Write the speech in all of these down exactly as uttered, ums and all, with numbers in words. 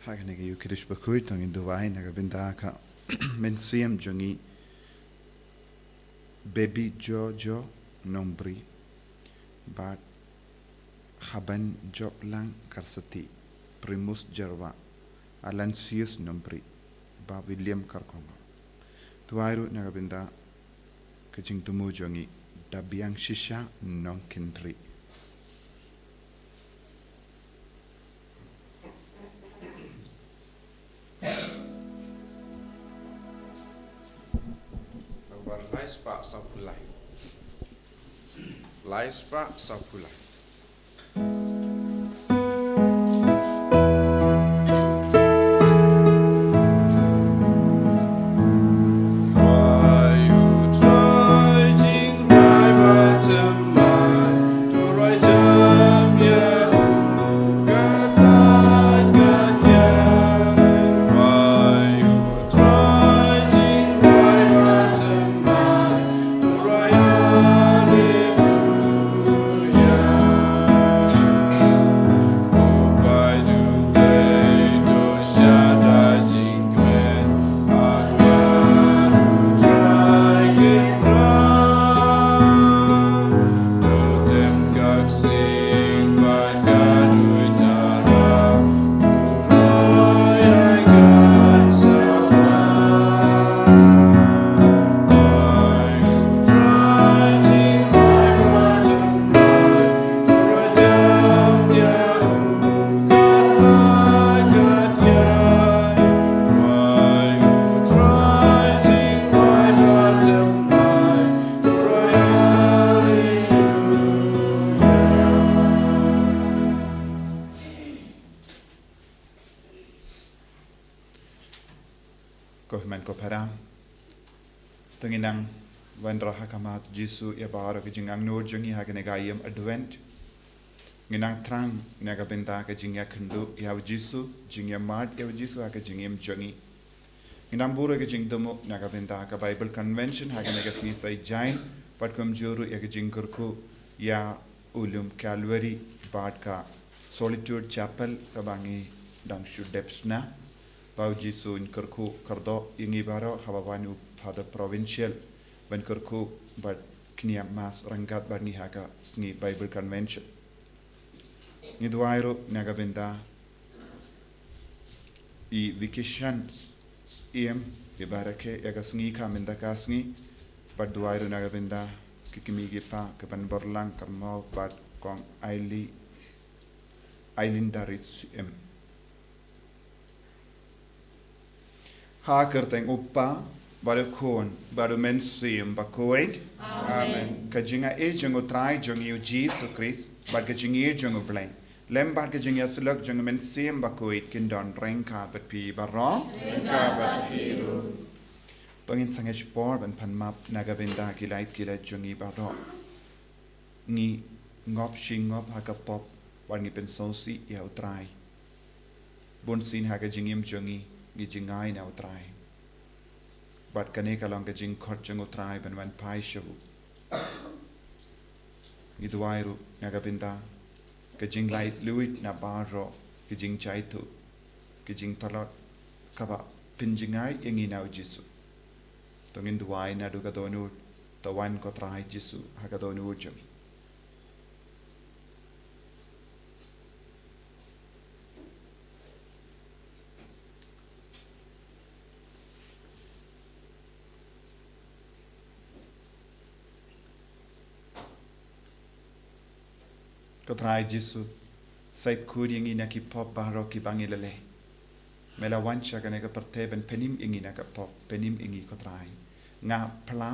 Ha kane ka ïing khuid bakhuid to ngin duwai na ka bynta ka mynsiem jong ngi Baby Jojo Nongbri bad Habanjoblang Karsati, Primus Jyrwa, Alansius Nongbri bad William Kharkongor. Duwai ruh na ka bynta ka jingthmu jong ngi Dabiang Shisha Nongkynrih. Nombar lai spah sawphew lai. Lai spah sawphew lai. Ko hynmen ko para, to ngin nang wanrah ha khmat Jisu ïa baroh ki jingangnud jong ngi ha kane ka ïing Advent. Ngin nang thrang na ka bynta ka jingïakynduh ïa u Jisu, jingïamad ïa u Jisu ha ka jingim jong ngi. Ngin nang buh ruh ka jingthmu na ka bynta ka Bible Convention ha kane ka sngi Saitjaiñ, bad kumjuh ruh ïa ka jingkyrkhu ïa u lum Calvary bad ka Solitude Chapel kaba ngi dang shu dep shna. Ba u Jisu un kyrkhu kyrdoh ïa ngi baroh haba wan u Father Provincial ban kyrkhu bad kñia Mass ryngkat bad ngi ha ka sngi Bible Convention. Ngi duwai ruh na ka bynta i Vicky Shan Syiem, iba rakhe ïa ka sngi ka mynta ka sngi, bad duwai ruh na ka bynta ki kmie ki kpa, ka Ban Borlang Kyrmaw bad Kong Aili, Ailinda Syiem. Ha ka kyrteng u Kpa, bad u Khun, bad u Mynsiem Bakhuid. Amen. Ka jingaiei jong u Trai jong ngi u Jisu Khrist, bad ka jingïeit jong u Blei, lem bad ka jingïasyllok jong u Mynsiem Bakhuid kin don ryngkat bad phi baroh. Ryngkat bad phi ruh. To ngin sangeh shipor ban pan map na ka bynta ki lait ki lait jong ngi baroh. Ngi ngop shi ngop ha ka pop, bad ngi pynsngewsih ïa u Trai. Bunsien ha ka jingim jong ngi, ngi jngai na u Trai. Bad kane ka long ka jingkhot jong u Trai ban wan phai sha u. Ngi duwai ruh na ka bynta ka jinglaitluid na baroh ki jingjaituh, ki jingtlot, kaba pynjngai ïa ngi na u Jisu. To ngin duwai naduh ka dohnud, to wan ko Trai Jisu ha ka dohnud jong ngi. Ko Trai Jisu, sait khuid ïa ngi na ki pop baroh kiba ngi la leh. Me la wan sha kane ka pyrthei ban pynim ïa ngi na ka pop, pynim ïa ngi ko Trai. Nga phla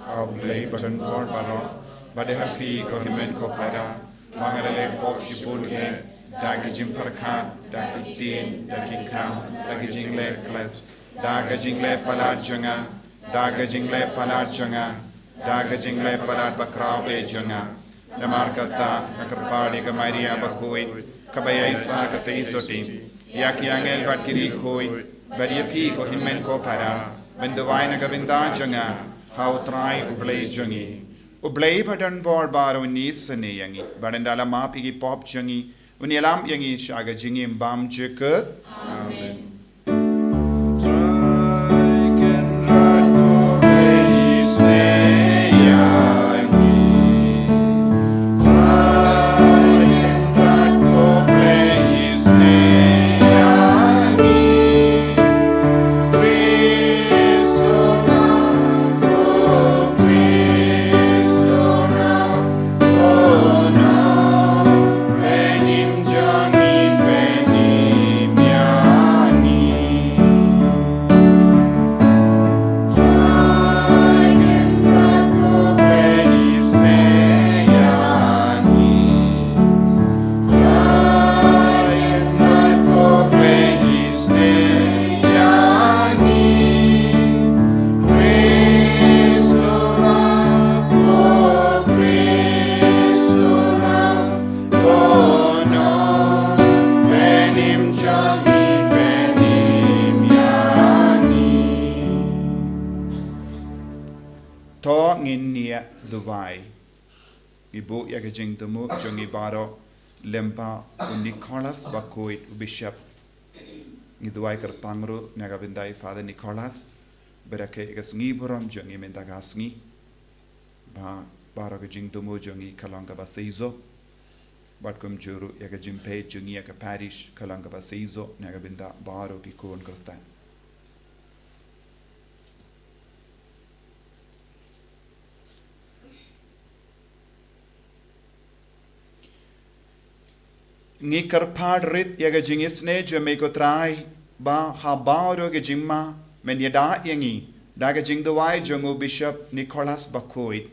ha u Blei badonbor baroh, bad ha phi ko hynmen ko para, ba nga la leh pop shibun eh, da ki jingpyrkhat, da ki ktien, da ki kam, da ki jingleh klet, da ka jingleh palat jong nga, da ka jingleh palat jong nga, da ka jingleh palat bakhraw beit jong nga. Namar kata nga kyrpad ïa ka Maria bakhuid, kaba ïaisah ka Tei Sotti, ïa ki angel bad ki riewkhuid, bad ïa phi ko hynmen ko para, ban duwai na ka bynta jong nga ha u Trai u Blei jong ngi. U Blei badonbor baroh un isynei ïa ngi, bad un da la map ïa ki pop jong ngi, Un ïalam ïa ngi sha ka jingim bymjukut. Amen. To ngin ïa duwai. Ngi buh ïa ka jingthmu jong ngi baroh lyngba u Nicholas Bakhuid u Bishop. Ngi duwai kyrpang ruh na ka bynta i Father Nicholas. Bad ïa ka sngi burom jong ngi mynta ka sngi. Ba baroh ka jingthmu jong ngi ka long kaba seisoh. Bad kumjuh ruh ïa ka jingpeit jong ngi ïa ka parish ka long kaba seisoh na ka bynta baroh ki khun Khristan. Ngi kyrpad rit ïa ka jingisynei jong me ko Trai, ba ha baroh ka jingma men ïada ïa ngi da ka jingduwai jong u Bishop Nicholas Bakhuid.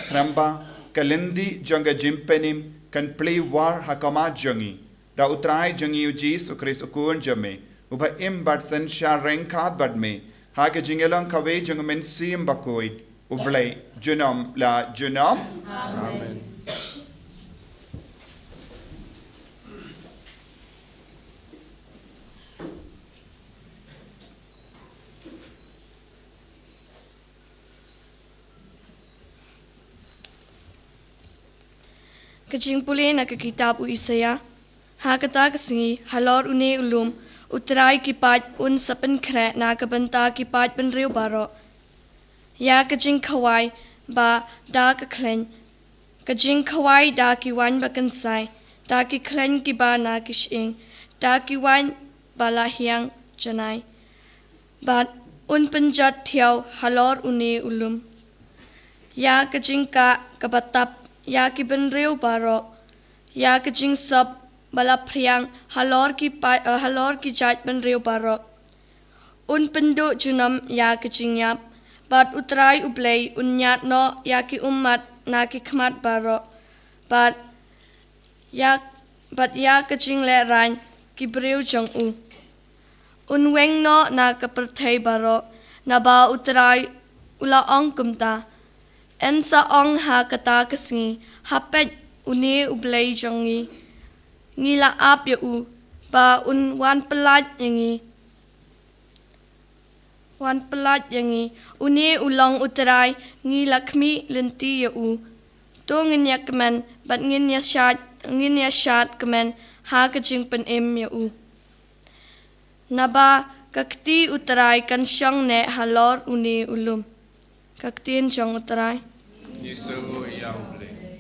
Khnang ba ka lynti jong ka jingpynim kan plie war ha khmat jong ngi. Da u Trai jong ngi u Jisu Khrist u Khun jong me, uba im bad synshar ryngkat bad me ha ka jingïalong kawei jong u Mynsiem Bakhuid, U Blei junom la junom. Amen. Ka jingpule na ka kitab u Isaïah. Ha kata ka sngi, halor une u lum, u Trai ki paid un sa pynkhreh na ka bynta ki paid bynriew baroh. Ïa ka jingkhawai ba da ka khleiñ, ka jingkhawai da ki waiñ ba kynsai, da ki khleiñ kiba na ki shyieng, da ki waiñ ba la hiang janai. Bad un pynjot thiaw halor une u lum. Ïa ka jingkah kaba tap ïa ki bynriew baroh. Ïa ka jingsop ba la phriang halor ki pa, eh, halor ki jait bynriew baroh. Un pynduh junom ïa ka jingïap. Bad u Trai u Blei un ñiad noh ïa ki ummat na ki khmat baroh. Bad ïa, bad ïa ka jinglehrain ki briew jong u. Un weng noh na ka pyrthei baroh, naba u Trai u la ong kumta. Yn sa ong ha kata ka sngi, ha peit une u Blei jong ngi. Ngi la ap ïa u, ba un wan pyllait ïa ngi. Wan pyllait ïa ngi, une u long u Trai, ngi la khmih lynti ïa u. To ngin ïa kmen, bad ngin ïa shad, ngin ïa shad kmen, ha ka jingpynim ïa u. Naba ka kti u Trai kan shong neh halor une u lum. Ka ktien jong u Trai. Ngi sngewbha ïa u Blei.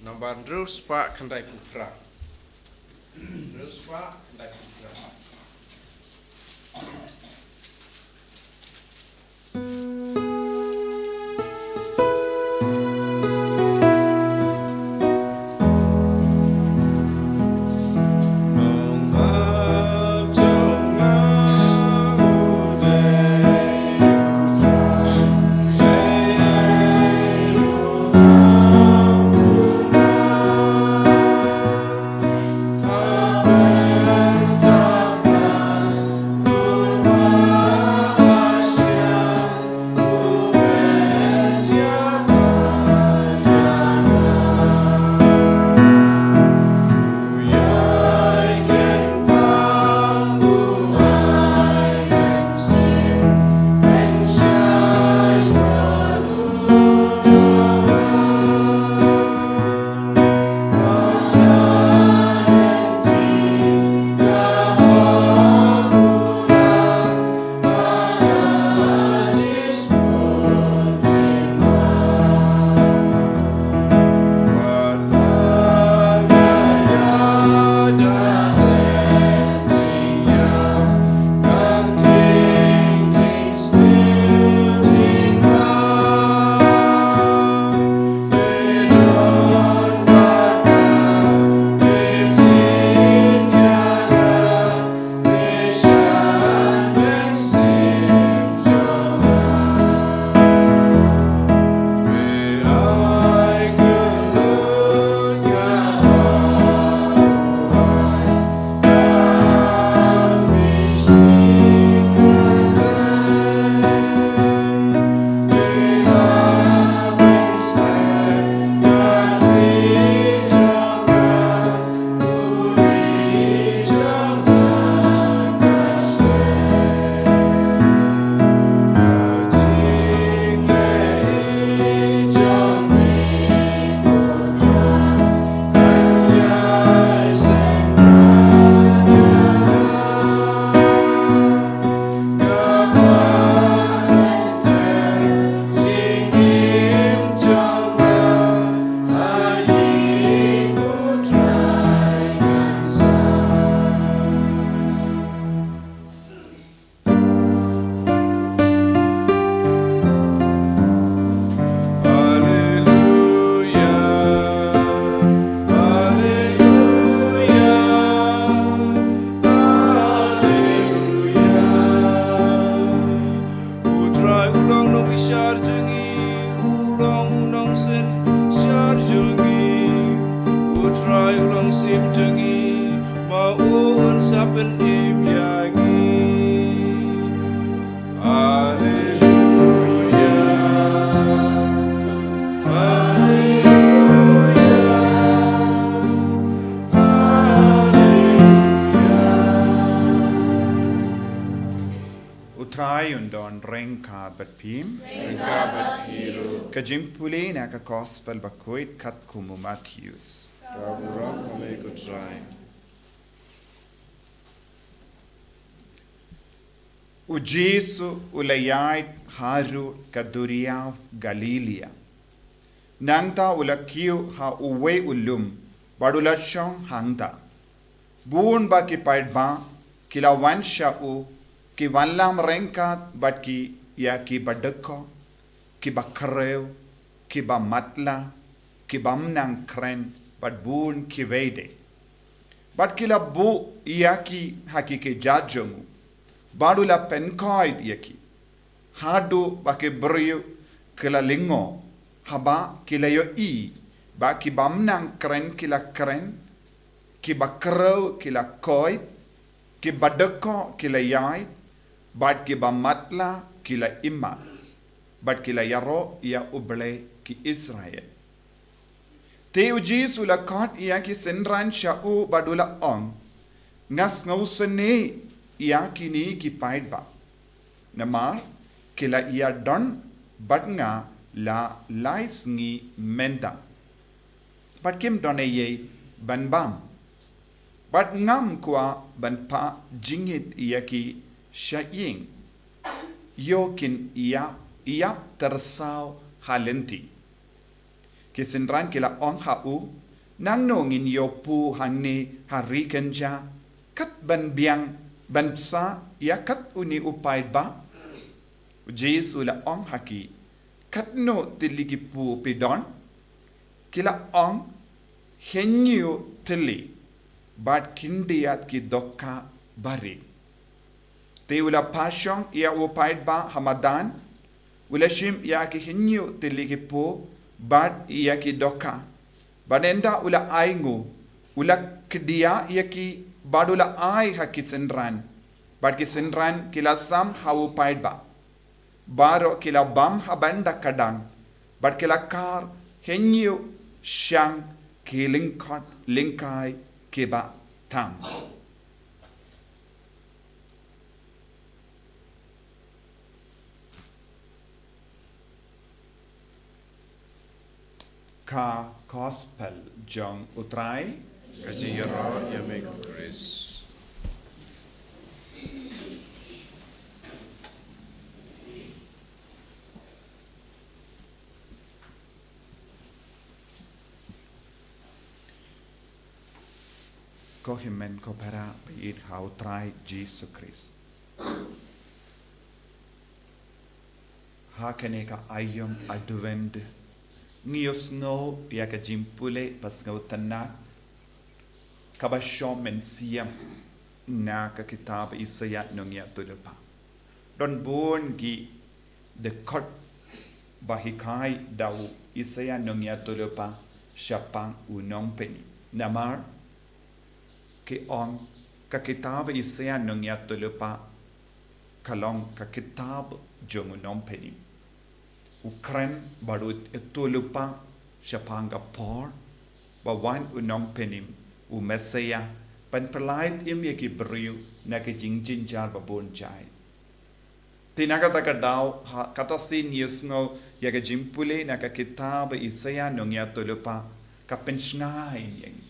Namba hynriew spah khyndai phew phra. Hynriew spah khyndai phew phra. Shar jong ngi u long u nongsynshar jong ngi, u Trai u long syiem jong ngi, ma un sa pynim ïa ngi. Alleluia. Alleluia. Alleluia. U Trai un don ryngkat bad phi. Ryngkat bad phi ruh. Ka jingpule na ka Gospel bakhuid katkum u Mathaios. Ka burom ïa me ko Trai. U Jisu u la ïaid haduh ka duriaw Galilaïa. Nangta u la kiew ha uwei u lum, bad u la shong hangta. Bun ba ki paidbah ki la wan sha u, ki wanlam ryngkat bad ki ïa ki badukor, ki bakhrew, ki bamatlah, ki bym nang kren, bad bun kiwei de. Bad ki la buh ïa ki ha ki kjat jong u, bad u la pynkoit ïa ki. Haduh ba ki briew ki la lyngngoh, haba ki la ïohi ba ki bym nang kren ki la kren, ki bakhrew ki la koit, ki badukor ki la ïaid, bad ki bamatlah ki la imat, bad ki la ïaroh ïa U Blei ki Israel. Te U Jisu u la khot ïa ki synran sha u bad u la ong, nga sngewsynei ïa kine ki paidbah, namar ki la ïadon bad nga la lai sngi mynta, bad kim don eiei ban bam. Bad ngam kwah ban phah jingit ïa ki sha ïing, ïoh kin ïap, ïap tyrsaw ha lynti. Ki synran ki la ong ha u, nangno ngin ïoh pur hangne ha ri kynja, kat ban biang, ban bsa ïa kat une u paidbah? U Jisu u la ong ha ki, katno tylli ki pur phi don? Ki la ong, hynñiew tylli, bad khyndiat ki dohkha barit. Te u la phah shong ïa u paidbah ha madan, u la shim ïa ki hynñiew tylli ki pur, bad ïa ki dohkha. Bad ynda u la ainguh, u la khyndiat ïa ki, bad u la ai ha ki synran. Bad ki synran ki la sam ha u paidbah. Baroh ki la bam ha bynta ka dang, bad ki la kar hynñiew shang ki lyngkot lyngkai kiba tam. Ka Gospel jong U Trai. Ka jingïaroh ïa me ko Khrist. Ko hynmen ko para ba ïeit ha U Trai Jisu Khrist. Ha kane ka aïom Advent, ngi ïohsngew ïa ka jingpule ba sngewtynnat, kaba shong mynsiem na ka kitab Isaïah nongïathuhlypa. Don bun ki dkhot ba hikai da u Isaïah nongïathuhlypa shaphang u Nongpynim. Namar ki ong ka kitab Isaïah nongïathuhlypa ka long ka kitab jong u Nongpynim. U kren bad u ïathuhlypa shaphang ka por ba wan u Nongpynim, u Messiah, ban pyllait im ïa ki briew na ka jingjynjar ba bun jait. Te na kata ka daw, ha kata sien ngi ïohsngew ïa ka jingpule na ka kitab Isaïah nongïathuhlypa, ka pynshngaiñ ïa ngi.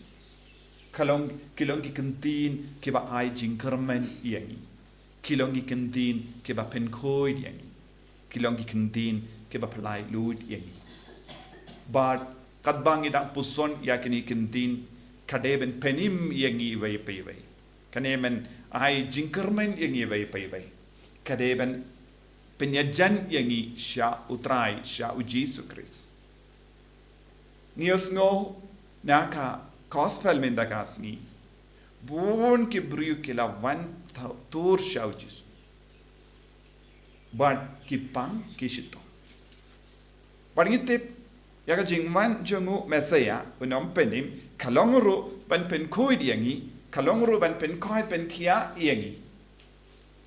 Ka long, ki long ki ktien kiba ai jingkyrmen ïa ngi. Ki long ki ktien kiba pynkhuid ïa ngi. Ki long ki ktien kiba pyllait luid ïa ngi. Bad katba ngi dang puson ïa kine ki ktien, ka dei ban pynim ïa ngi iwei pa iwei. Ka dei ban ai jingkyrmen ïa ngi iwei pa iwei. Ka dei ban pynïajan ïa ngi sha U Trai, sha U Jisu Khrist. Ngi ïohsngew na ka Gospel mynta ka sngi, bun ki briew ki la wan ta-, tur sha U Jisu. Bad ki pang ki shitom. Bad ngi tip ïa ka jingwan jong u Messiah, u nongpynim, ka long ruh ban pynkhuid ïa ngi, ka long ruh ban pynkhuid pynkhiah ïa ngi.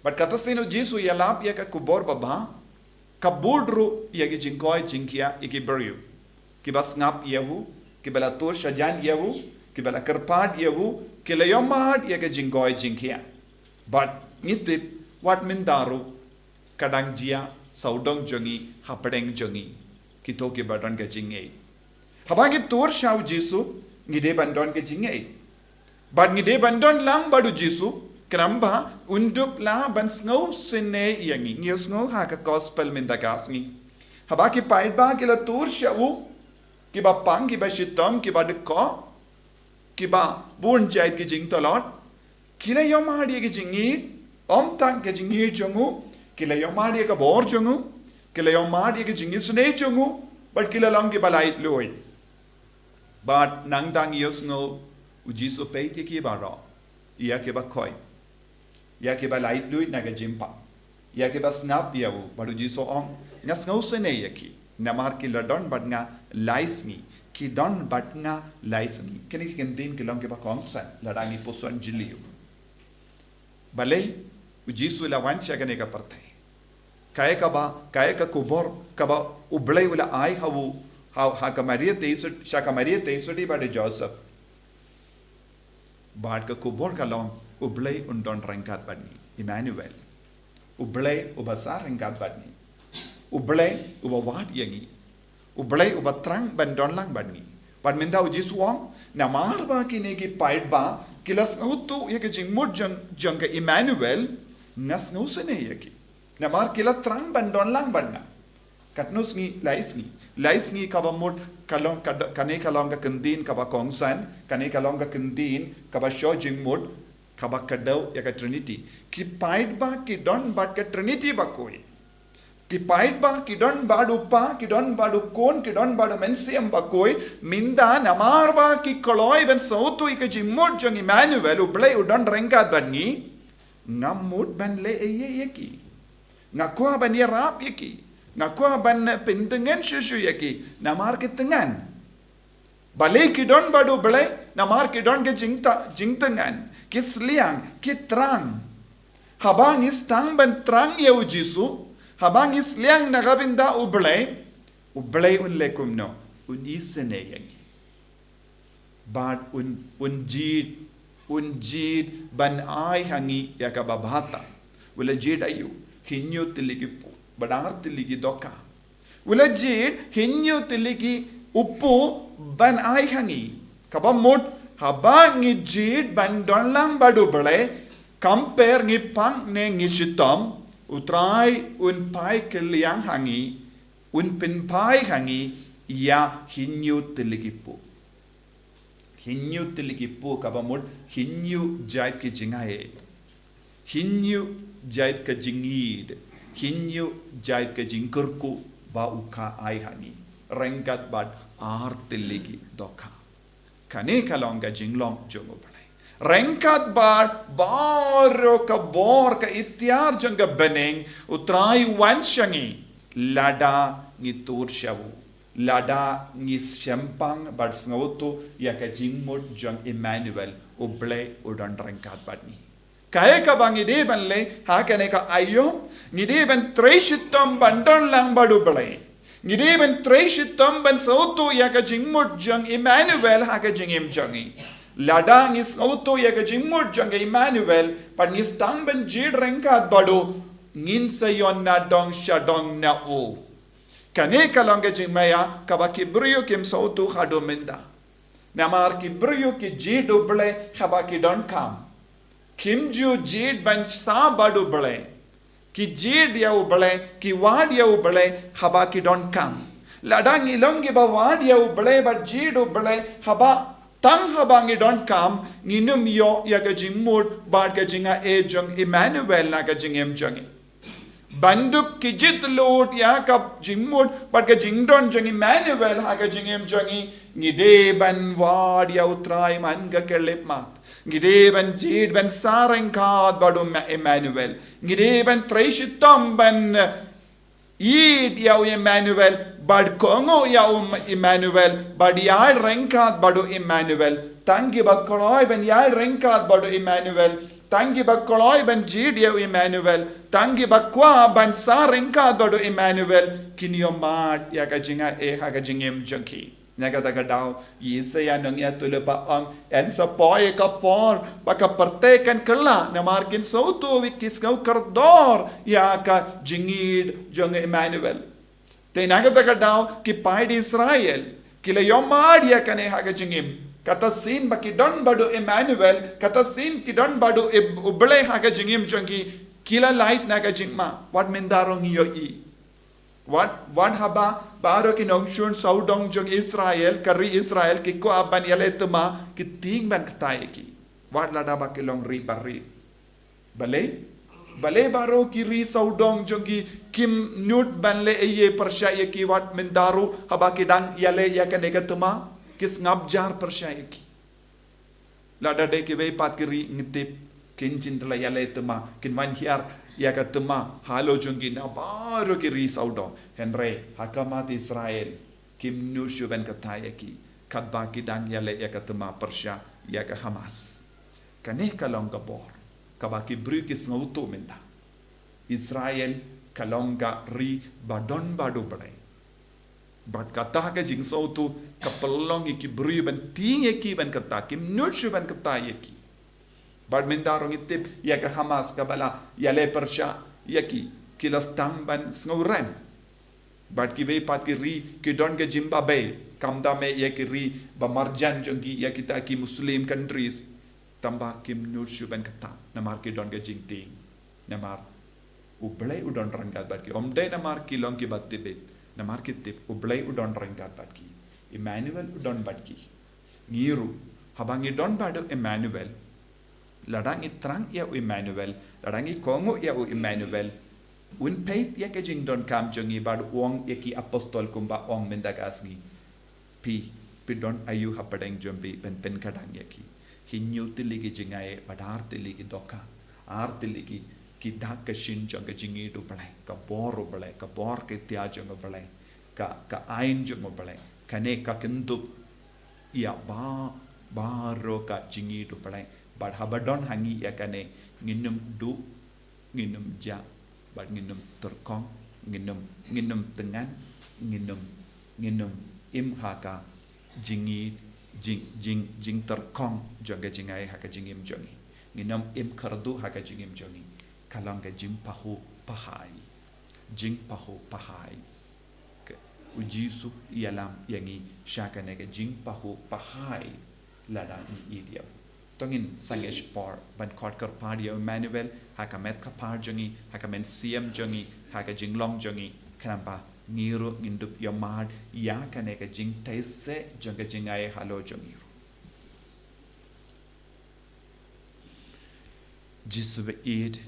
Bad kata sien u Jisu ïalap ïa ka khubor babha, ka bud ruh ïa ki jingkoit jingkhiah ïa ki briew. Kiba sngap ïa u, kiba la tur shajan ïa u, kiba la kyrpad ïa u, ki la ïohmad ïa ka jingkoit jingkhiah. Bad ngi tip, wat mynta ruh, ka dang jia sawdong jong ngi, hapdeng jong ngi, kito kiba don ka jingngeit. Haba ngi tur sha u Jisu, ngi dei ban don ka jingngeit. Bad ngi dei ban don lang bad u Jisu, khnang ba un dup la ban sngewsynei ïa ngi. Ngi sngew ha ka gospel mynta ka sngi. Haba ki paidbah ki la tur sha u, kiba pang, kiba shitom, kiba dkoh, kiba bun jait ki jingtlot, ki la ïohmad ïa ki jingngeit, ym tang ka jingngeit jong u, ki la ïohmad ïa ka bor jong u, ki la ïohmad ïa ki jingisynei jong u, bad ki la long kiba laitluid. Bad nangta ngi ïohsngew u Jisu peit ïa ki baroh, ïa kiba koit, ïa kiba laitluid na ka jingpang, ïa kiba sngap ïa u, bad u Jisu u ong, nga sngewsynei ïa ki, namar ki la don bad nga lai sngi, ki don bad nga lai sngi. Kine ki kyntien ki long kiba kongsan lada ngi puson jylliew. Balei u Jisu u la wan sha kane ka pyrthei? Kaei kaba, kaei ka khubor kaba U Blei u la ai ha u, ha, ha ka Maria Theisotti, sha ka Maria Theisotti bad u Joseph. Bad ka khubor ka long, U Blei un don ryngkat bad ngi, Emmanuel. U Blei uba sah ryngkat bad ngi. U Blei uba wad ïa ngi. U Blei uba thrang ban don lang bad ngi. Bad mynta u Jisu u ong, namar ba kine ki paidbah ki la sngewthuh ïa ka jingmut jong, jong ka Emmanuel, nga sngewsynei ïa ki. Namar ki la thrang ban don lang bad nga. Katno sngi, lai sngi. Lai sngi kaba mut ka long, ka do-, kane ka long ka kyntien kaba kongsan, kane ka long ka kyntien kaba shoh jingmut, kaba kdew ïa ka Trinity. Ki paidbah ki don bad ka Trinity bakhuid. Ki paidbah ki don bad u Kpa, ki don bad u Khun, ki don bad u Mynsiem Bakhuid, mynta namar ba ki kloi ban sngewthuh ïa ka jingmut jong Emmanuel, U Blei u don ryngkat bad ngi, ngam mut ban leh ei ei ïa ki. Nga kwah ban ïarap ïa ki. Nga kwah ban pyntngen shuh shuh ïa ki. Namar ki tngan. Balei ki don bad U Blei, namar ki don ki jingta-, jingtngan, ki sliang, ki thrang. Haba ngi sdang ban thrang ïa u Jisu, haba ngi sliang na ka bynta U Blei, U Blei un leh kumno, un isynei ïa ngi. Bad un, un jied, un jied ban ai ha ngi ïa kaba bha tam. U la jied aïu, hynñiew tylli ki pud, bad ar tylli ki dohkha. U la jied hynñiew tylli ki u pud ban ai ha ngi. Kaba mut haba ngi jied ban don lang bad U Blei, kam pher ngi pang ne ngi shitom, U Trai un phai kylliang ha ngi, un pynphai ha ngi ïa hynñiew tylli ki pud. Hynñiew tylli ki pud kaba mut hynñiew jait ki jingai. Hynñiew jait ka jingïeid, hynñiew jait ka jingkyrkhu ba u ka ai ha ngi. Ryngkat bad ar tylli ki dohkha. Kane ka long ka jinglong jong U Blei. Ryngkat bad baroh ka bor ka iktiar jong ka bneng, U Trai u wan sha ngi, lada ngi tur sha u. Lada ngi shemphang bad sngewthuh ïa ka jingmut jong Emmanuel, U Blei u don ryngkat bad ngi. Kaei kaba ngi dei ban leh ha kane ka aïom, ngi dei ban trei shitom ban don lang bad U Blei. Ngi dei ban trei shitom ban sngewthuh ïa ka jingmut jong Emmanuel ha ka jingim jong ngi. Lada ngi sngewthuh ïa ka jingmut jong ka Emmanuel, bad ngi sdang ban jied ryngkat bad u, ngin sa ïoh nadong shadong na u. Kane ka long ka jingmaïa kaba ki briew kim sngewthuh haduh mynta. Namar ki briew ki jied U Blei haba ki donkam. Kim ju jied ban sah bad U Blei. Ki jied ïa U Blei, ki wad ïa U Blei haba ki donkam. Lada ngi long kiba wad ïa U Blei bad jied U Blei haba tang haba ngi donkam, ngin ym ïoh ïa ka jingmut bad ka jingai jong Emmanuel na ka jingim jong ngi. Ban dup ki jied lut ïa ka jingmut bad ka jingdon jong Emmanuel ha ka jingim jong ngi, ngi dei ban wad ïa U Trai man ka khyllipmat. Ngi dei ban jied ban sah ryngkat bad u Ma-, Emmanuel. Ngi dei ban trei shitom ban, eh, Ïeit ïa u Emmanuel, bad kohnguh ïa u Emmanuel, bad ïaid ryngkat bad u Emmanuel. Tang kiba kloi ban ïaid ryngkat bad u Emmanuel, tang kiba kloi ban jied ïa u Emmanuel, tang kiba kwah ban sah ryngkat bad u Emmanuel, kin ïohmad ïa ka jingai ha ka jingim jong ki. Na kata ka daw, Isaiah nongïathuhlypa ong, yn sa poi ka por ba ka pyrthei kan kylla, namar kin sngewthuh ïa ki sngew kordor ïa ka jingïeit jong Emmanuel. Te na kata ka daw, ki paid Israel ki la ïohmad ïa kane ha ka jingim. Kata sien ba ki don bad u Emmanuel, kata sien ki don bad u Ib-, U Blei ha ka jingim jong ki, ki la lait na ka jingma. Wat mynta ruh ngi ïohi. Wat, wat haba baroh ki nongshun sawdong jong Israel, ka ri Israel, ki kwah ban ïaleh thma, ki tieng ban kata ïa ki. Wat lada ba ki long ri barieh. Balei? Balei baroh ki ri sawdong jong ki kim nud ban leh ei ei pyrshah ïa ki, wat mynta ruh haba ki dang ïaleh ïa kane ka thma, ki sngap jar pyrshah ïa ki. Lada dei kiwei pat ki ri ngi tip kin jin da la ïaleh thma, kin wan hiar ïa ka thma halor jong ki na baroh ki ri sawdong. Hynrei ha khmat Israel kim nud shuh ban kata ïa ki, katba ki dang ïaleh ïa ka thma pyrshah ïa ka Hamas. Kane ka long ka bor kaba ki briew ki sngewthuh mynta. Israel ka long ka ri ba don bad U Blei. Bad kata ka jingsngewthuh ka pynlong ïa ki briew ban tieng ïa ki ban kata, kim nud shuh ban kata ïa ki. Bad mynta ruh ngi tip ïa ka Hamas kaba la ïaleh pyrshah ïa ki, ki la sdang ban sngewrem. Bad kiwei pat ki ri ki don ka jingbabe, khamtam eh ïa ki ri ba marjan jong ki, ïa kita ki Muslim countries. Tangba kim nud shuh ban kata, namar ki don ka jingtieng. Namar U Blei u don ryngkat bad ki. Ym dei namar ki long kiba tbit, namar ki tip U Blei u don ryngkat bad ki. Emmanuel u don bad ki. Ngi ruh, haba ngi don bad u Emmanuel, lada ngi thrang ïa u Emmanuel, lada ngi kohnguh ïa u Emmanuel, un peit ïa ka jingdonkam jong ngi bad u ong ïa ki apostol kumba ong mynta ka sngi. Phi, phi don aïu hapdeng jong phi ban pynkyrdan ïa ki? Hynñiew tylli ki jingaiei bad ar tylli ki dohkha, ar tylli ki, ki dak ka shin jong ka jingïeit U Blei, ka bor U Blei, ka bor ka ïa jong U Blei, ka, ka aiñ jong U Blei. Kane ka kynthup ïa ba, baroh ka jingïeit U Blei. Bad haba don ha ngi ïa kane, ngin ym duh, ngin ym jah, bad ngin ym tyrkhong, ngin ym, ngin ym tyngan, ngin ym, ngin ym im ha ka jingïeit, jing, jing, jingtyrkhong jong ka jingaiei ha ka jingim jong ngi. Ngin ym im kyrduh ha ka jingim jong ngi. Ka long ka jingpynpaw, pynpaw. Jingpynpaw, pynpaw. Ka, U Jisu u ïalam ïa ngi sha kane ka jingpynpaw, pynpaw lada ngi ïeit ïa u. To ngin sangeh shipor ban khot kyrpad ïa u Emmanuel ha ka met ka por jong ngi, ha ka mynsiem jong ngi, ha ka jinglong jong ngi, khnang ba ngi ruh ngin dup ïohmad ïa kane ka jingtheisoh jong ka jingaiei halor jong ngi ruh. Jisu ba ïeit,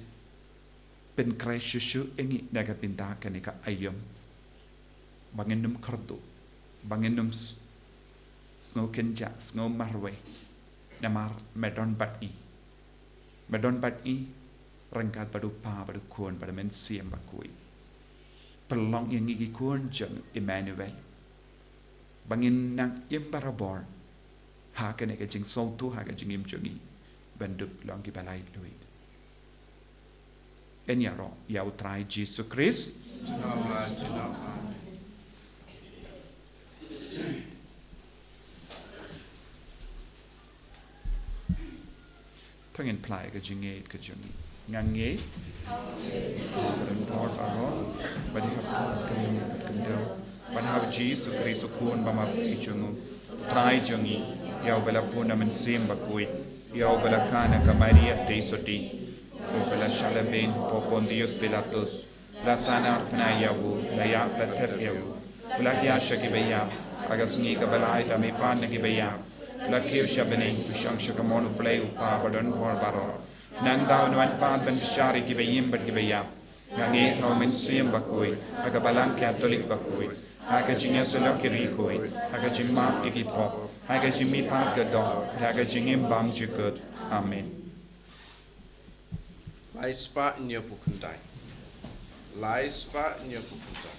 pynkhreh shuh shuh ïa ngi na ka bynta kane ka aïom. Ba ngin ym kyrduh, ba ngin ym s-, sngew kynjah, sngew marwei. Namar me don bad ngi. Me don bad ngi ryngkat bad u Kpa, bad u Khun, bad u Mynsiem Bakhuid. Pynlong ïa ngi ki khun jong u Emmanuel. Ba ngin nang im barabor ha kane ka jingsngewthuh ha ka jingim jong ngi ban dup long kiba laitluid. Yn ïaroh ïa u Trai Jisu Khrist. To ngin phla ïa ka jingngeit ka jong ngi. Nga ngeit ha u Blei Kpa baroh, bad ha u Khun Bakhuid, bad ha u Jisu Khrist u Khun ba marwei jong u Trai jong ngi, ïa uba la pun na Mynsiem Bakhuid, ïa uba la kha na ka Maria Theisotti, ïa uba la shah lehbeiñ hapoh Pontius Pilatus, la sahnarphna ïa u, la ïap, la thep ïa u, u la hiar sha kiba ïap, ha ka sngi kaba lai la mihpat na kiba ïap, u la kiew sha bneng, u shong sha kamon u Blei u Kpa badonbor baroh. Nangta un wan pat ban bishar ïa kiba im bad kiba ïap. Nga ngeit ha u Mynsiem Bakhuid, ha ka Balang Katholik bakhuid, ha ka jingïasyllok ïa ki riewkhuid, ha ka jingmap ïa ki pop, ha ka jingmihpat ka doh, ha ka jingim bymjukut. Amen. Lai spah hynñiewphew khyndai. Lai spah hynñiewphew khyndai.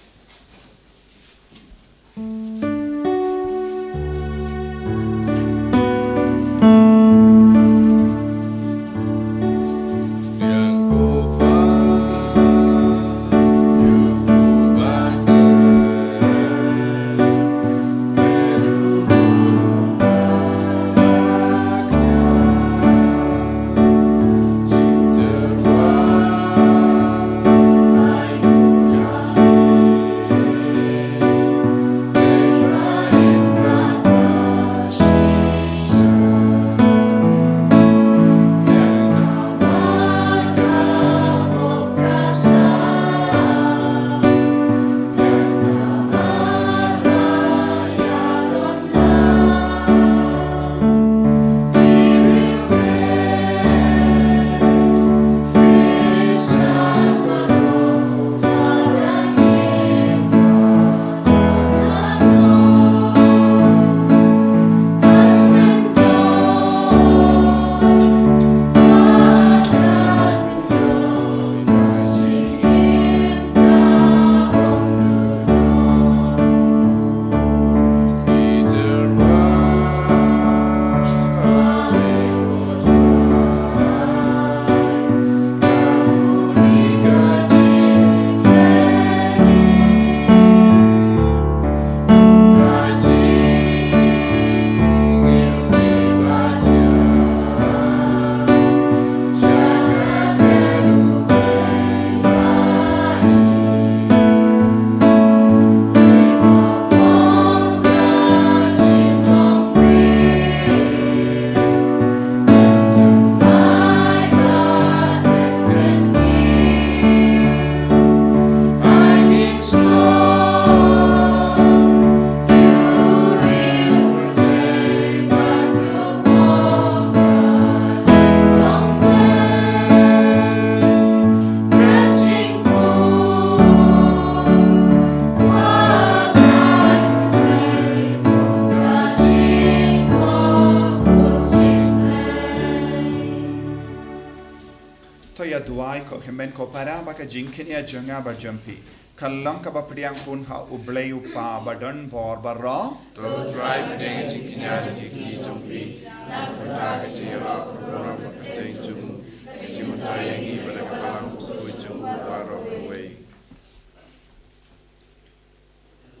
To ïa duwai ko hynmen ko para ba ka jingkñia jong nga bad jong phi kan long kaba pdiang khun ha U Blei U Kpa ba don bor baroh. To Trai, pdiang ïa ka jingkñia jong ki kti jong phi na ka bynta ka jingïaroh ka burom ka kyrteng jong u, ka jingmyntoi ïa ngi bad ka balang bakhuid jong u baroh kawei.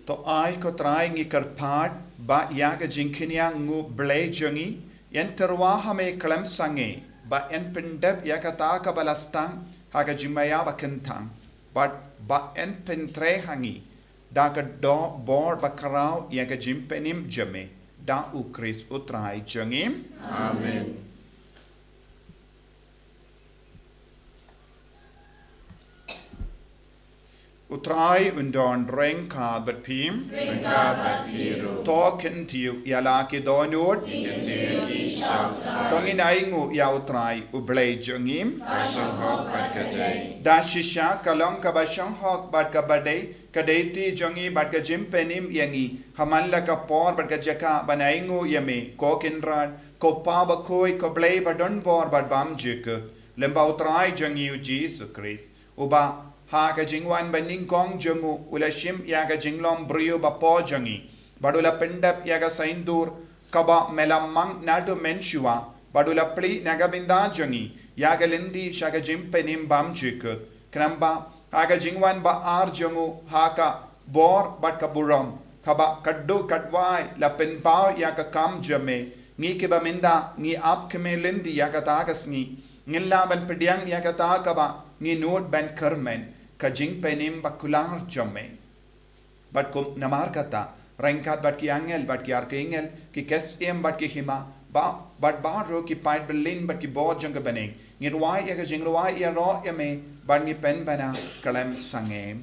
To ai ko Trai ngi kyrpad ba ïa ka jingkñia ngi U Blei jong ngi yn tyrwa ha me khlem sangeh, ba yn pyndep ïa kata kaba la sdang ha ka jingmaïa ba kynthang, bad ba yn pyntrei ha ngi da ka doh bor ba khraw ïa ka jingpynim jong me, da U Khrist U Trai jong ngi. Amen. U Trai un don ryngkat bad phi. Ryngkat bad phi ruh. To kyntiew ïa la ki dohnud. Ngi kyntiew ïa ki sha U Trai. To ngin ainguh ïa U Trai U Blei jong ngi. Ka shong hok bad ka dei. Da shisha ka long kaba shong hok bad kaba dei, ka dei kti jong ngi bad ka jingpynim ïa ngi, ha man la ka por bad ka jaka ban ainguh ïa me, ko Kynrad, ko Pa bakhuid, ko Blei ba don bor bad bymjukut, lyngba U Trai jong ngi U Jisu Khrist. Uba ha ka jingwan banyngkong jong u, u la shim ïa ka jinglong briew bapoh jong ngi, bad u la pyndep ïa ka saiñdur kaba me la mang naduh mynshuwa, bad u la plie na ka bynta jong ngi ïa ka lynti sha ka jingpynim bymjukut. Khnang ba ha ka jingwan ba ar jong u, ha ka bor bad ka burom kaba katduh katwai la pynpaw ïa ka kam jong me, ngi kiba mynta ngi ap kmie lynti ïa kata ka sngi, ngin lah ban pdiang ïa kata kaba ngi nud ban kyrmen, ka jingpynim bakular jong me. Bad kum namar kata, ryngkat bad ki angel bad ki archangel, ki ktien bad ki hima, ba, bad baroh ki paid byllien bad ki bor jong ka bneng, ngi rwai ïa ka jingrwai ïaroh ïa me, bad ngi pynbna khlem sangeh.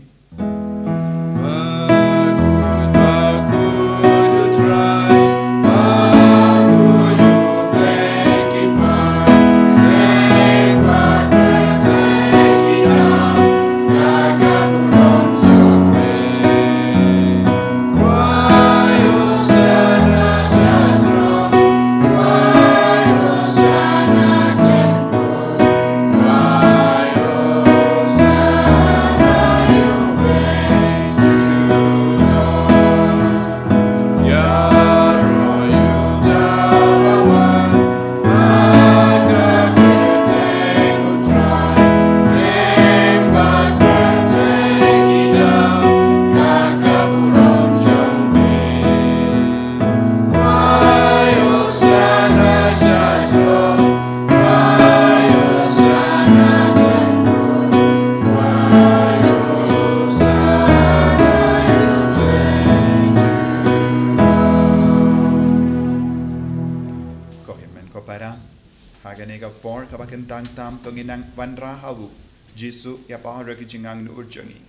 Por kaba kyntang tam to ngin nang wanrah ha u Jisu ïa baroh ki jingangnud jong ngi.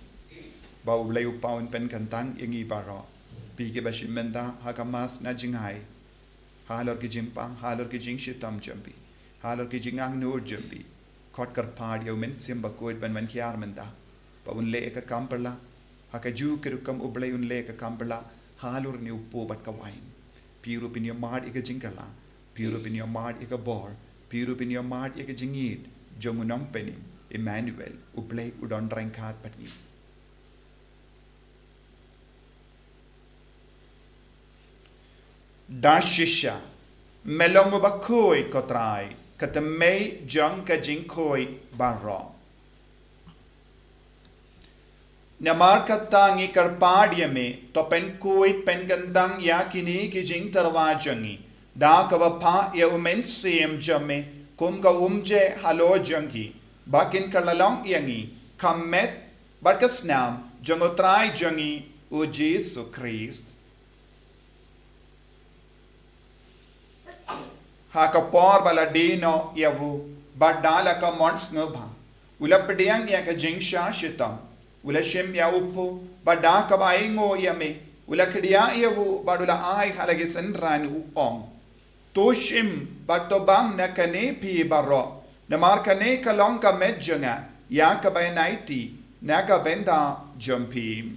Ba U Blei U Kpa un pynkyntang ïa ngi baroh. Phi kiba shim bynta ha ka Mass na jngai. Halor ki jingpang, halor ki jingshitom jong phi, halor ki jingangnud jong phi, khot kyrpad ïa U Mynsiem Bakhuid ban wan hiar mynta. Ba un leh ïa ka kam pyrshah, ha kajuh ka rukom U Blei un leh ïa ka kam pyrshah halor kane u pud bad ka wain. Phi ruh phin ïohmad ïa ka jingkylla, phi ruh phin ïohmad ïa ka bor, phi ruh phin ïohmad ïa ka jingïeid jong U Nongpynim, Emmanuel, U Blei u don ryngkat bad ngi. Da shisha, me long uba khuid, ko Trai, ka tymmen jong ka jingkhuid baroh. Namar kata ngi kyrpad ïa me, to pynkhuid pynkyntang ïa kine ki jingtyrwa jong ngi da kaba phah ïa U Mynsiem jong me kum ka umjing halor jong ngi, ba kin kylla long ïa ngi ka met bad ka snam jong U Trai jong ngi U Jisu Khrist. Ha ka por ba la die noh ïa u, bad da la ka mon sngewbha, u la pdiang ïa ka jingshah shitom, u la shim ïa u pud, bad da kaba ainguh ïa me, u la khie ïa u, bad u la ai ha la ki synran u ong: To shim bad to bam na kane phi baroh, namar kane ka long ka met jong nga, ïa kaba yn aiti na ka bynta jong phi.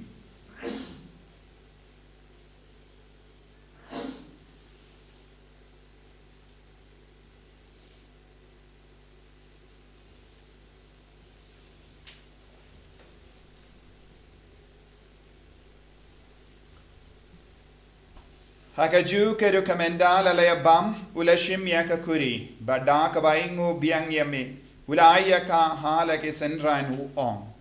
Ha kajuh ka rukom ynda la la ïa bam, u la shim ïa ka khuri, bad da kaba ainguh biang ïa me, u la ai ïa ka ha la ki synran u ong: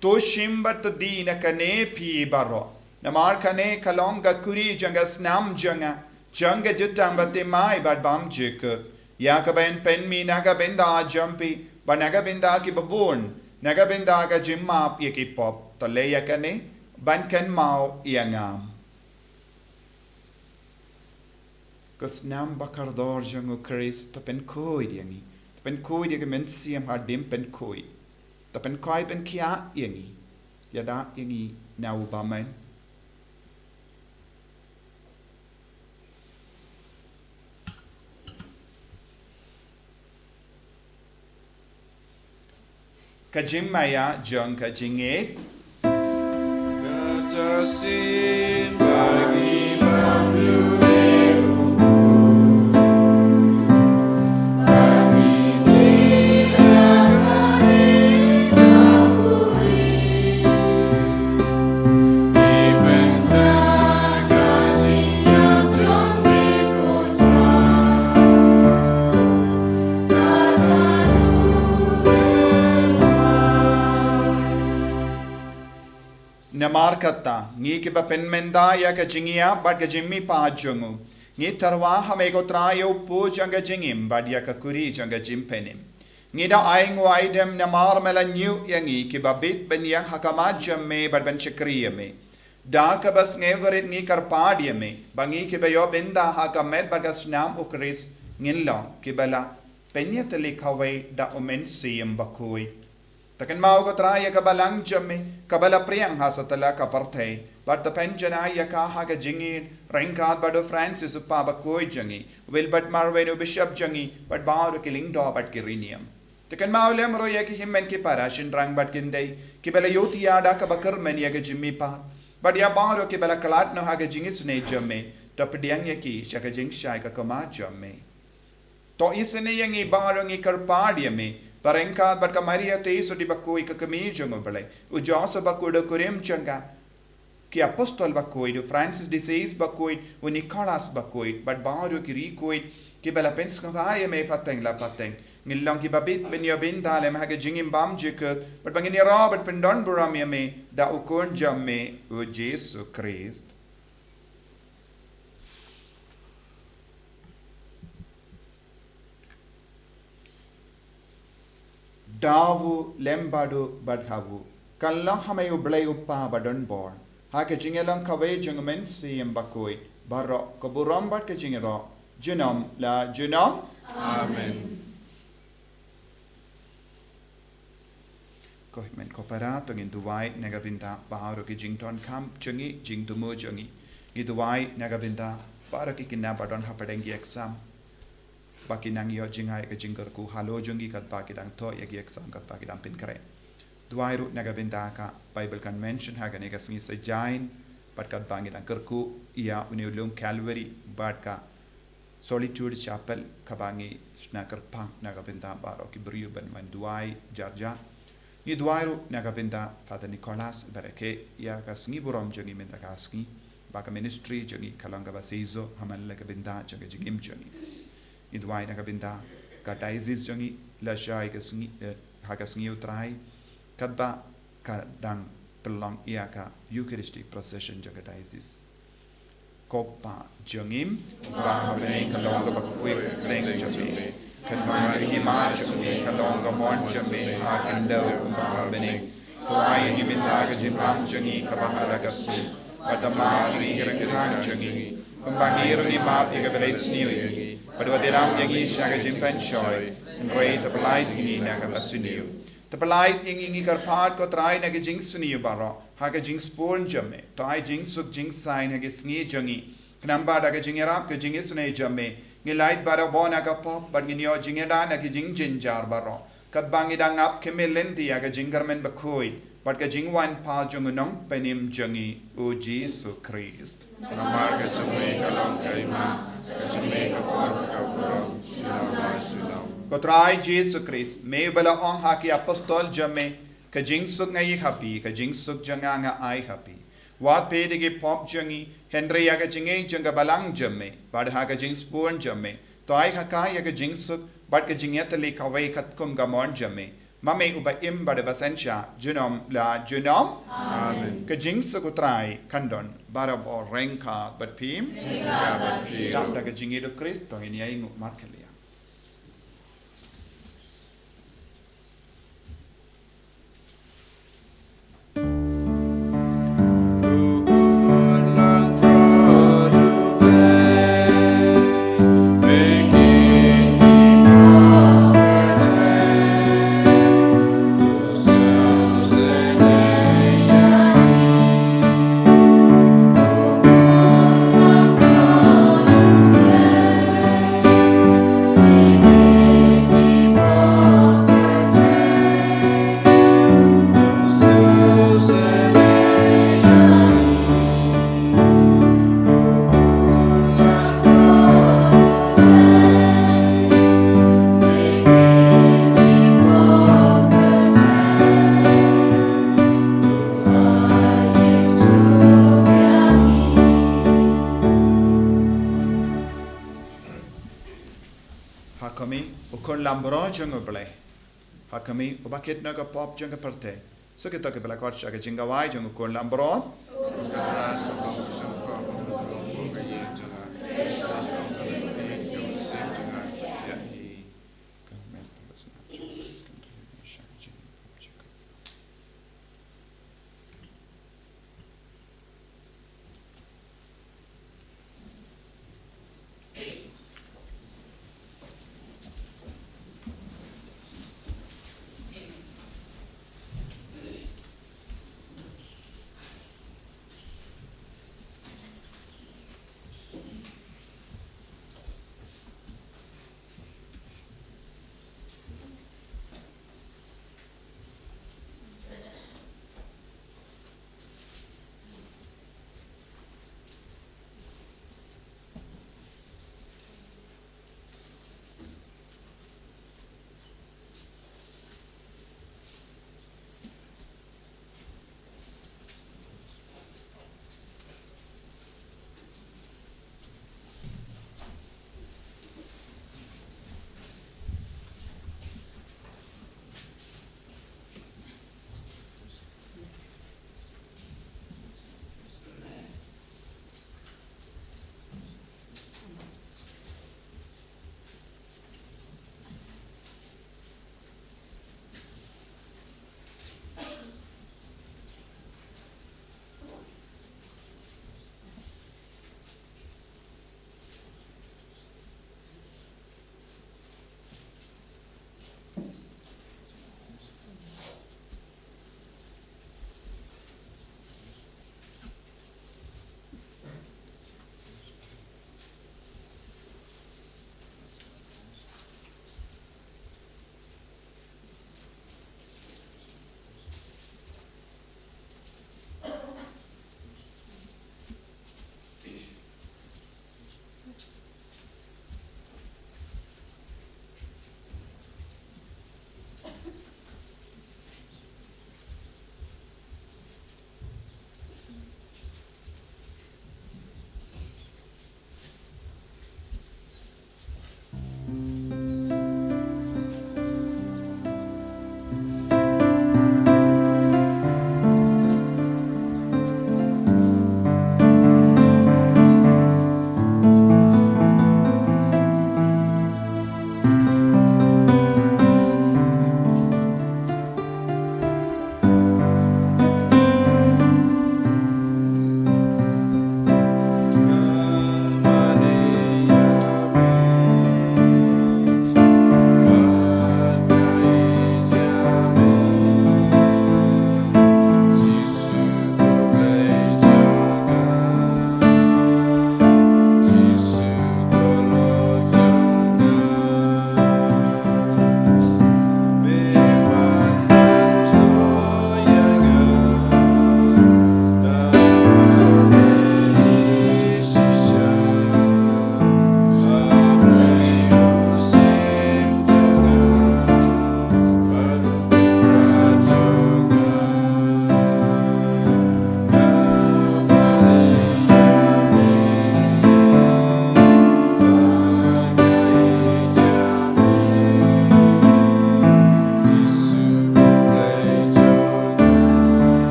To shim bad to die na kane phi baroh, namar kane ka long ka khuri jong ka snam jong nga, jong ka jutang bathymmai bad bymjukut, ïa kaba yn pynmih na ka bynta jong phi bad na ka bynta kiba bun, na ka bynta ka jingmap ïa ki pop. To leh ïa kane ban kynmaw ïa nga. Ka snam bakordor jong U Khrist, to pynkhuid ïa ngi, to pynkhuid ïa ka mynsiem hadien pynkhuid, to pynkhuid pynkhiah ïa ngi, ïada ïa ngi na u bymman. Ka jingmaïa jong ka jingïeit. Ka ta sin bagi bang yu. Namar kata, ngi kiba pynmynta ïa ka jingïap bad ka jingmihpat jong u, ngi tyrwa ha me ko Trai ïa u pud jong ka jingim bad ïa ka khuri jong ka jingpynim. Ngi da ainguh aidem namar me la ñiew ïa ngi kiba bit ban ïeng ha khmat jong me bad ban shakri ïa me. Da kaba sngewrit ngi kyrpad ïa me, ba ngi kiba ïoh bynta ha ka met bad ka snam U Khrist, ngin long kiba la pynïatylli kawei da U Mynsiem Bakhuid. To kynmaw ko Trai ïa ka balang jong me, kaba la pdiang ha satlak ka pyrthei, bad to pynjanai ïa ka ha ka jingïeid, ryngkat bad u Francis u Kpa Bakhuid jong ngi, Wilbert Marwein u Bishop jong ngi, bad baroh ki lyngdoh bad ki riewniam. To kynmaw lem ruh ïa ki hynmen ki para, shynrang bad kynthei, kiba la ïohthiah da kaba kyrmen ïa ka jingmihpat, bad ïa baroh kiba la khlad noh ha ka jingisynei jong me, to pdiang ïa ki sha ka jingshai ka khmat jong me. To isynei ïa ngi baroh ngi kyrpad ïa me, ba ryngkat bad ka Maria Theisotti Bakhuid ka kmie jong U Blei, u Joseph Bakhuid u kurim jong ka, ki apostol bakhuid, u Francis de Sales Bakhuid, u Nicholas Bakhuid, bad baroh ki riewkhuid kiba la pynsngewbha ïa me pateng la pateng, ngin long kiba bit ban ïoh bynta lem ha ka jingim bymjukut, bad ba ngin ïaroh bad pyndonburom ïa me da u Khun jong me, u Jisu Khrist. Da u lem bad u bad ha u, kan long ha me U Blei U Kpa badonbor, ha ka jingïalong kawei jong U Mynsiem Bakhuid, baroh ka burom bad ka jingïaroh, junom la junom. Amen. Ko hynmen ko para, to ngin duwai na ka bynta baroh ki jingdonkam jong ngi, jingthmu jong ngi. Ngi duwai na ka bynta baroh ki khynnah ba don hapdeng ki exam, ba ki nang ïoh jngai ka jingkyrkhu halor jong ngi katba ki dang thoh ïa ki exam, katba ki dang pynkhreh. Duwai ruh na ka bynta ka Bible Convention ha kane ka sngi Saitjaiñ, bad katba ngi dang kyrkhu ïa une u lum Calvary bad ka Solitude Chapel, kaba ngi shna kyrpang na ka bynta baroh ki briew ban wan duwai jar jar. Ngi duwai ruh na ka bynta Father Nicholas, bad ka ïa ka sngi burom jong ngi mynta ka sngi, ba ka ministry jong ngi ka long kaba shisha ha man la ka bynta jong ka jingim jong ngi. Ngi duwai na ka bynta ka diocese jong ngi lashai ka sngi, eh, ha ka sngi U Trai, katba ka dang pynlong ïa ka Eucharistic procession jong ka diocese. Ko Pa jong ngi, ba ha bneng, ka long kaba kyrpang jong me. Kan wan ka hima jong me, ka long ka mon jong me ha khyndew kumba ha bneng. To ai ïa ngi mynta ka jingbam jong ngi kaba ha la ka sngi. Bad to map ïa ngi ki ryngkang jong ngi, kumba ngi ruh ngi map ïa kiba leh sniew ïa ngi. Bad wat ïalam ïa ngi sha ka jingpynshoi, hynrei to pyllait ïa ngi na kaba sniew. To pyllait ïa ngi, ngi kyrpad ko Trai, na ka jingsniew baroh ha ka jingsbun jong me. To ai jingsuk jingsaiñ ha ka sngi jong ngi. Khnang ba da ka jingïarap ka jingisynei jong me, ngin lait barabor na ka pop bad ngin ïoh jingïada na ka jingjynjar baroh, katba ngi dang ap khmih lynti ïa ka jingkyrmen bakhuid bad ka jingwan pat jong u Nongpynim jong ngi, u Jisu Khrist. Namar ka jong me ka long ka hima, ka jong me ka bor, ka burom, junom la junom. Ko Trai Jisu Khrist, me uba la ong ha ki apostol jong me, ka jingsuk nga ïa ha phi, ka jingsuk jong nga nga ai ha phi. Wat peit ïa ki pop jong ngi, hynrei ïa ka jingïeit jong ka balang jong me, bad ha ka jingsbun jong me, to ai ha ka ïa ka jingsuk bad ka jingïatylli kawei katkum ka mon jong me, ma me uba im bad uba synshar junom la junom. Amen. Ka jingsuk U Trai kan don barabor ryngkat bad phi. Ryngkat bad phi. Dap da ka jingïeit U Khrist to ngin ïa ïnguh markylliang. Ha khmih, u Khun Lambrot jong U Blei. Ha khmih, uba kit na ka pop jong ka pyrthei. Sa kito kiba la khot sha ka jingkhawai jong u Khun Lambrot.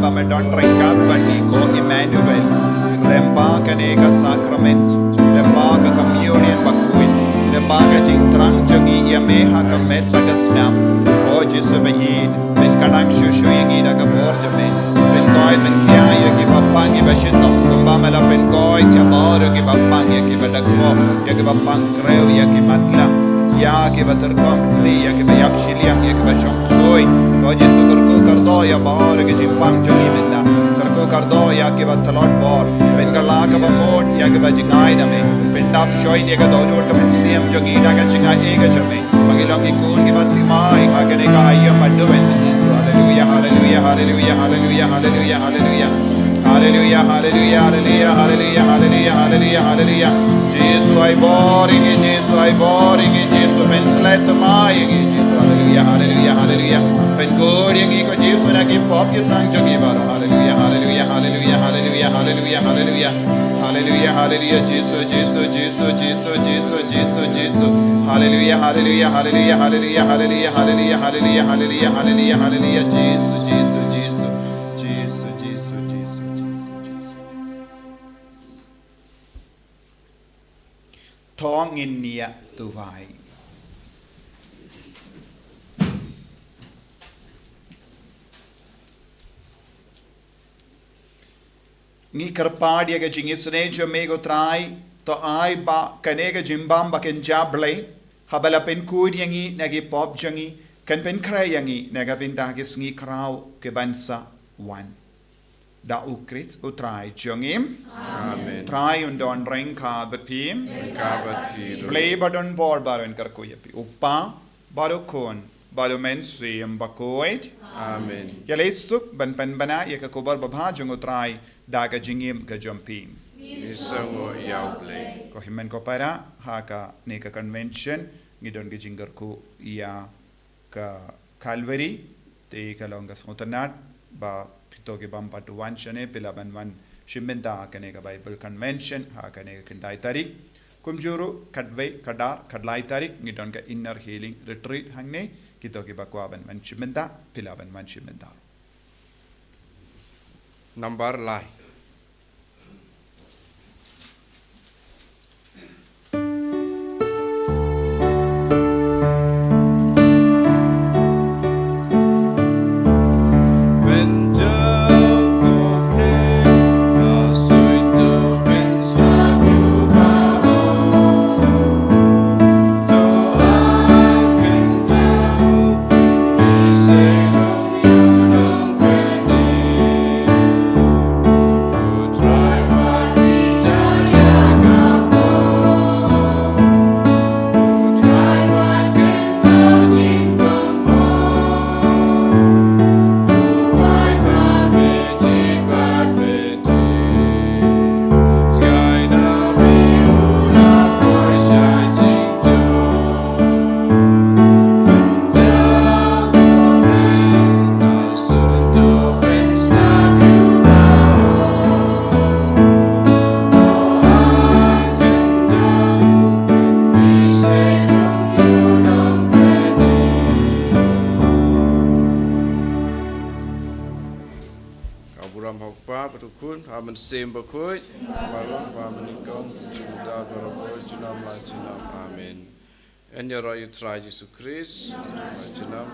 ba me don ryngkat bad ngi ko Emmanuel. Lyngba kane ka sakrament, lyngba ka communion bakhuid, lyngba ka jingthrang jong ngi ïa me ha ka met bad ka snam. Ko Jisu ba ïeit, pynkyndang shuh shuh ïa ngi da ka bor jong me. Pynkoit pynkhia ïa kiba pang kiba shitom kumba me la pynkoit ïa baroh kiba pang, ïa kiba dakpoh, ïa kiba pang kreu, ïa ki matlah, ïa kiba tyrkhong kti, ïa kiba ïap shiliang, ïa kiba shong ksuid. Ko Jisu, kyrkhu kyrdoh ïa baroh ki jingpang jong ngi mynta. Kyrkhu kyrdoh ïa kiba tlot bor. Pynkylla kaba mut ïa kiba jingai na me. Pyndap shoi ïa ka dohnud ka mynsiem jong ngi da ka jingai ïa ka jong me. Ba ngi long ki khun kiba thymmai ha kane ka aïom haduh. Haleluya, haleluya, haleluya, haleluya, haleluya, haleluya. Haleluya, haleluya, haleluya, haleluya, haleluya. Jisu, ai bor ïa ngi, Jisu, ai bor ïa ngi, Jisu, pynshlei thymmai ïa ngi, Jisu, haleluya, haleluya, haleluya. Pynkhuid ïa ngi ko Jisu na ki pop ki sang jong ngi baroh. Haleluya, haleluya, haleluya, haleluya, haleluya, haleluya. Haleluya, haleluya, Jisu, Jisu, Jisu, Jisu, Jisu, Jisu. Haleluya, haleluya, haleluya, haleluya, haleluya, Jisu, Jisu, Jisu, Jisu. Jisu, Jisu, Jisu, Jisu, Jisu. To ngin ïa duwai. Ngi kyrpad ïa ka jingisynei jong me ko Trai, to ai ba kane ka jingbam ba kynja Blei, haba la pynkhuid ïa ngi na ki pop jong ngi, kan pynkhreh ïa ngi na ka bynta ki sngi khraw kiban sa wan. Da U Khrist U Trai jong ngi. Amen. Trai un don ryngkat bad phi. Ryngkat bad phi ruh. Blei ba don bor baroh un kyrkhu ïa phi. U Kpa, bad U Khun, bad U Mynsiem Bakhuid. Amen. Ïaleh suk ban pynbna ïa ka khubor babha jong U Trai da ka jingim ka jong phi. Ngi sngewnguh ïa U Blei. Ko hynmen ko para, ha kane ka convention ngi don ka jingkyrkhu ïa ka Calvary, te ka long ka sngewtynnat ba phi to ki bym pat wan shane, phi lah ban wan shim bynta ha kane ka Bible Convention ha kane ka khyndai tarik. Kumjuh ruh khatwei, khatar, khatlai tarik ngi don ka Inner Healing Retreat hangne, ki to kiba kwah ban wan shim bynta, phi lah ban wan shim bynta. Nambar lai. Ka burom ha U Kpa bad U Khun bad U Mynsiem Bakhuid. Ba long ba mynnyngkong jingmut barabor junom la junom. Amen. Yn ïaroh ïa U Trai Jisu Khrist la junom.